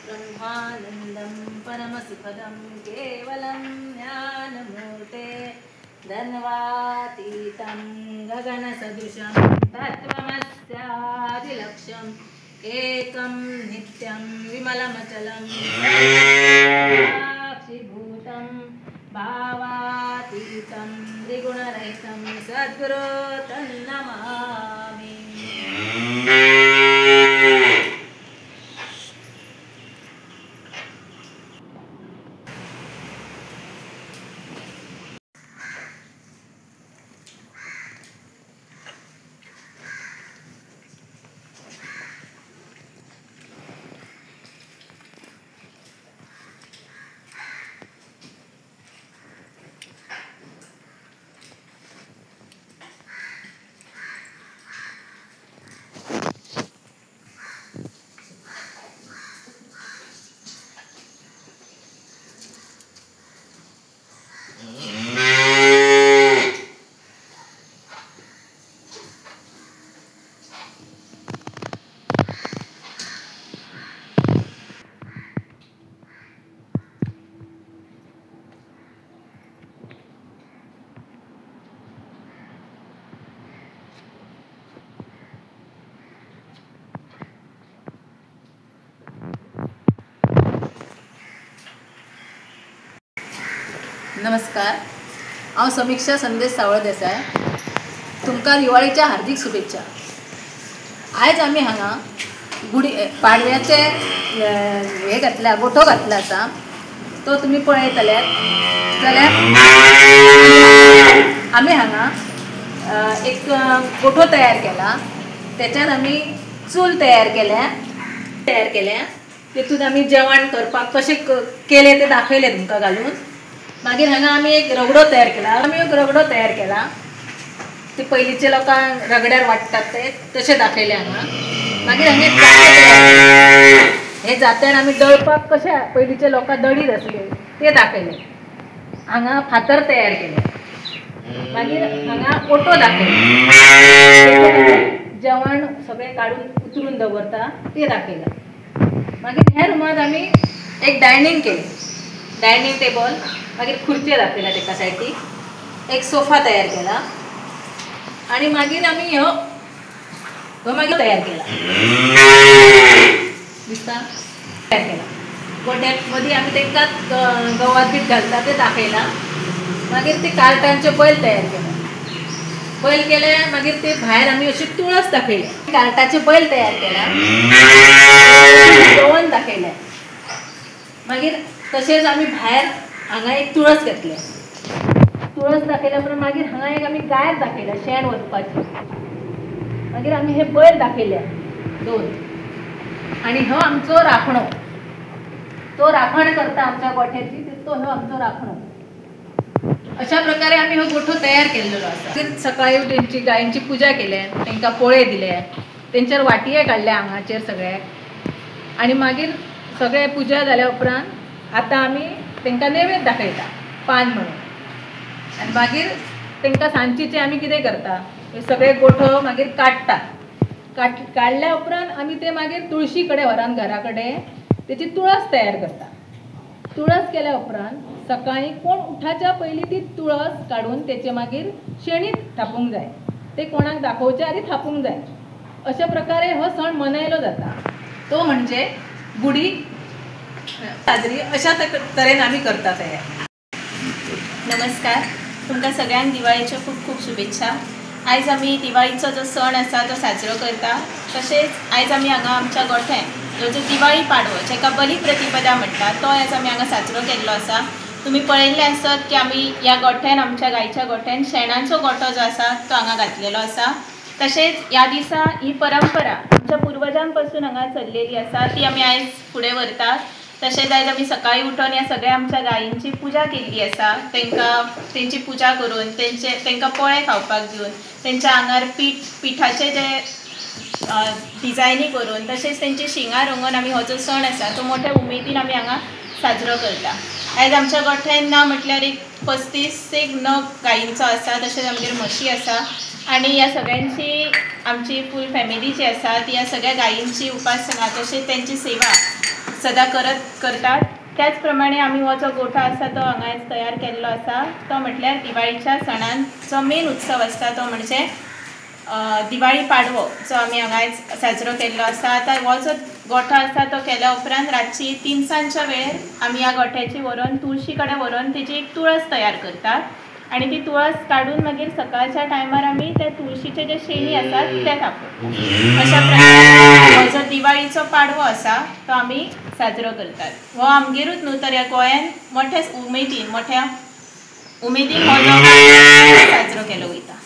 ब्रह्मानन्दं परमसुखदं केवलं ज्ञानमूर्ते धन्वातीतं गगनसदृशं तत्त्वमस्यादिलक्ष्यम् एकं नित्यं विमलमचलं साक्षिभूतं भावातीतं त्रिगुणरहितं सद्गुरु तन्नमामि। नमस्कार, हांव समीक्षा संदेश सावळ देसाय। तुमकां दिवाळीच्या हार्दिक शुभेच्छा। आयज आमी हांगा गुडी पाडव्याचे हे घातला, गोठो घातला आसा, तो तुमी पळयतले जाल्यार आमी हांगा एक गोठो तयार केला। तेच्यान आमी चूल तयार केल्या तेतून आमी जेवण करपाक कशें केलें तें दाखयलें तुमकां घालून। मागीर हांगा आमी एक रगडो तयार केला, ते पयलींचे लोकांक रगड्यार वाडटात ते तशें दाखयलें हांगा। मागीर हांगा हे जात्यार आमी दळपाक कशें पयलींचे लोकांक दळीत आसले ते दाखयलें। हांगा फातर तयार केले। मागीर हांगा ओटो दाखयले, जेवण सगळें काडून उतरून दवरता ते दाखयलां। मागीर ह्या रुमांत आमी एक डायनींग केलें, डायनींग टेबल, मागीर खुर्चे दाखयला तेका सायडीक, एक सोफा तयार केला आनी मागीर आमी ह्यो हो मागीर तयार केला, दिसता तयार केला। गोठ्याक मदीं आमी तेंकां गवात बीत घालता ते दाखयला। मागीर ते कार्टांचे बैल तयार केले, बैल केले मागीर ते भायर आमी अशी तुळस दाखयली, कार्टाचे बैल तयार केला, गवन दाखयलें। मागीर तशेंच आमी भायर हांगा एक तुळस घेतले, तुळस दाखयल्या उपरांत मागीर हांगा एक आमी गायर दाखयल्या शेण वचपाची। मागीर आमी हे बैल दाखयले दोन, आनी हो आमचो राखणो, तो राखण करता आमच्या गोठ्याची, तो हो आमचो राखणो। अशा प्रकारे आमी हो गोठो तयार केल्लो आसा। सकाळी तेंची गायेंची पुजा केल्या, तेंकां पोळे दिले, तेंचेर वाटये काडले आंगाचेर सगळ्याक, आनी मागीर सगळे पुजा जाल्या उपरांत आतां आमी तेंकां नैवेद्य दाखयता पान म्हणून। आनी मागीर तेंकां सांजचें आमी कितें करता, सगळे गोठो मागीर काडटा, काडल्या उपरांत आमी ते मागीर तुळशी कडेन व्हरान घरा कडेन तेची तुळस तयार करता। तुळस केल्या उपरांत सकाळीं कोण उठाच्या पयलीं ती तुळस काडून तेचे मागीर शेणीत थापूंक जाय, ते कोणाक दाखोवचे आनी थापूंक जाय। अशा प्रकारे हो सण मनयलो जाता, तो म्हणजे गुडी साजरी अशा तरेन आमी करता तयार। नमस्कार, तुमकां सगळ्यांक दिवाळीच्यो खूब खूब शुभेच्छा। आयज आमी दिवाळीचो जो सण आसा तो साजरो करता। तशेंच आयज आमी हांगा आमच्या गोठ्यान जो दिवाळी पाडवो जाका बली प्रतिपदा म्हणटा तो आयज आमी हांगा साजरो केल्लो आसा। तुमी पळयल्लें आसत की आमी ह्या गोठ्यान आमच्या गायच्या गोठ्यान शेणाचो गोठो जो आसा तो हांगा घातलेलो आसा। तशेंच ह्या दिसा ही परंपरा आमच्या पुर्वजां पासून हांगा चल्लेली आसा ती आमी आयज फुडें व्हरतात। तशेंच आयज आमी सकाळीं उठून ह्या सगळ्या आमच्या गायींची पुजा केल्ली आसा, तांकां तेंची पुजा करून तांकां पोळे खावपाक दिवन तेंच्या आंगार पिठाचे जे डिजायनी करून तशेंच तेंची शिंगां रंगोवन आमी हो जो सण आसा तो मोठ्या उमेदीन आमी हांगा साजरो करता। आयज आमच्या गोठ्यान ना म्हटल्यार एक 35 एक नग गायींचो आसा, तशेंच आमगेर म्हशी आसा आनी ह्या सगळ्यांची आमची फूल फॅमिली जी आसा ती ह्या सगळ्या गायींची उपासना तशेंच तेंची सेवा सदां करतात। त्याच प्रमाणे आमी हो जो गोठो आसा तो हांगा तयार केल्लो आसा। तो म्हटल्यार दिवाळीच्या सणान जो मेन उत्सव आसता तो म्हणजे दिवाळी पाडवो जो आमी हांगा साजरो केल्लो आसा। आतां हो जो गोठो आसा तो केल्या उपरांत रातची 3 सांजच्या वेळेर आमी ह्या गोठ्याची व्हरोन तुळशी कडेन व्हरोन तेजी एक तुळस तयार करतात आनी ती तुळस काडून मागीर सकाळच्या टायमार आमी त्या तुळशीचे जे शेणी आसात ते थापतात। अशा प्रकारे हो जो दिवाळीचो पाडवो आसा तो आमी साजरो करतात। हो आमगेरूच न्हू तर ह्या गोंयान मोठ्या उमेदीन हो जो साजरो केलो वयता।